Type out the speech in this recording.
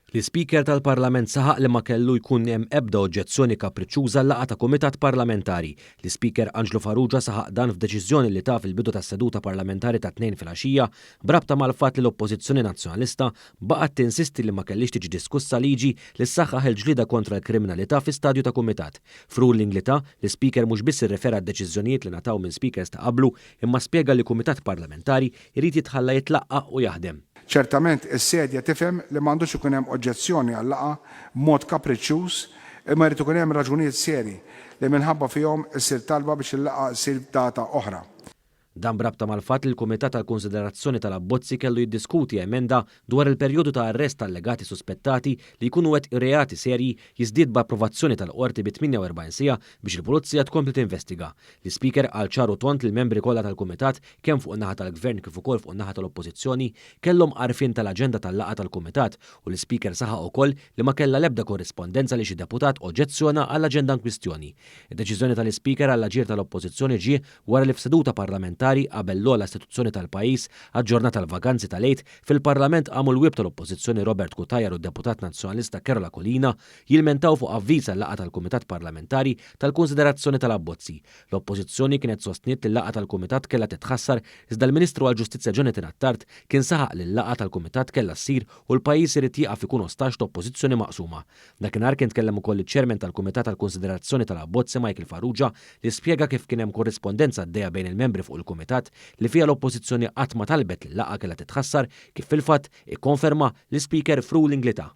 L-Ispeaker tal-Parlament saħaq li ma kellu jkun hemm ebda oġġezzjoni kapriċċuża għal laqgħa ta' kumitat parlamentari. L-Ispeaker Anġlu Farrugia saħaq dan f'deċiżjoni li ta fil-bidu tas-seduta parlamentari tat-Tnejn filgħaxija b'rabta mal-fatt li l-Oppożizzjoni Nazzjonalista baqgħet tinsisti li ma kellhiex tiġi diskussa liġi li ssaħħaħ il-ġlieda kontra l-kriminalità fi stadju ta' kumitat. F'ruling li ta, l-Ispeaker mhux biss irrefera għad-deċiżjonijiet li ngħataw minn Speakers ta' qablu imma spjega li kumitat parlamentari jrid jitħalla jitlaqqa' u jaħdem. Ċertament is-Sedja tifhem li m'għandux ikun hemm oġġezzjoni għal-laqgħa b'mod kapriċċjuż imma jrid ikun hemm raġunijiet serji li minħabba fihom issir talba biex il-laqgħa ssir f'data oħra. Dan b'rabta mal-fatt li l-Kumitat għall-Kunsiderazzjoni tal-Abbozzi kellu jiddiskuti emenda dwar il-perjodu ta' arrest ta' allegati suspettati li jkunu wettqu reati serji jiżdied b'approvazzjoni tal-Qorti bi 48 siegħa biex il-Pulizija tkompli tinvestiga. L-Ispeaker qal ċar u tond li l-membri kollha tal-Kumitat, kemm fuq in-naħa tal-Gvern kif ukoll fuq in-naħa tal-Oppożizzjoni, kellhom għarfien tal-aġenda tal-laqgħa tal-Kumitat u l-Ispeaker saħaq ukoll li ma kellha l-ebda korrispondenza li xi deputat oġġezzjona għall-aġenda inkwistjoni. Id-deċiżjoni tal-Ispeaker għall-aġir tal-Oppożizzjoni ġie wara li f'seduta parlamentari qabel l-ogħla istituzzjoni tal-pajjiż aġġornat għall-vaganzi tal-Għid, fil-Parlament qamu l-Whip tal-Oppożizzjoni Robert Cutajar u d-Deputat Nazzjonalista Carol Aquilina jilmentaw fuq avviż għal-laqgħa tal-Kumitat Parlamentari tal-Kunsiderazzjoni tal-Abbozzi. L-Oppożizzjoni kienet sostniet li l-laqgħa tal-Kumitat kellha titħassar iżda l-Ministru għall-Ġustizzja Jonathan Attard kien saħaq li l-laqgħa tal-Kumitat kellha ssir u l-pajjiż irid jieqaf ikun ostaġġ ta' Oppożizzjoni maqsuma. Dakinhar kien tkellem ukoll iċ-Chairman tal-Kumitat għall-Kunsiderazzjoni tal-Abbozzi Michael Farrugia li spjega kif kien hemm korrispondenza għaddejja bejn il-membri fuq il-Kumitat li fiha l-Oppożizzjoni qatt ma talbet li l-laqgħa kellha titħassar kif fil-fatt ikkonferma l-Ispeaker f'ruling li ta.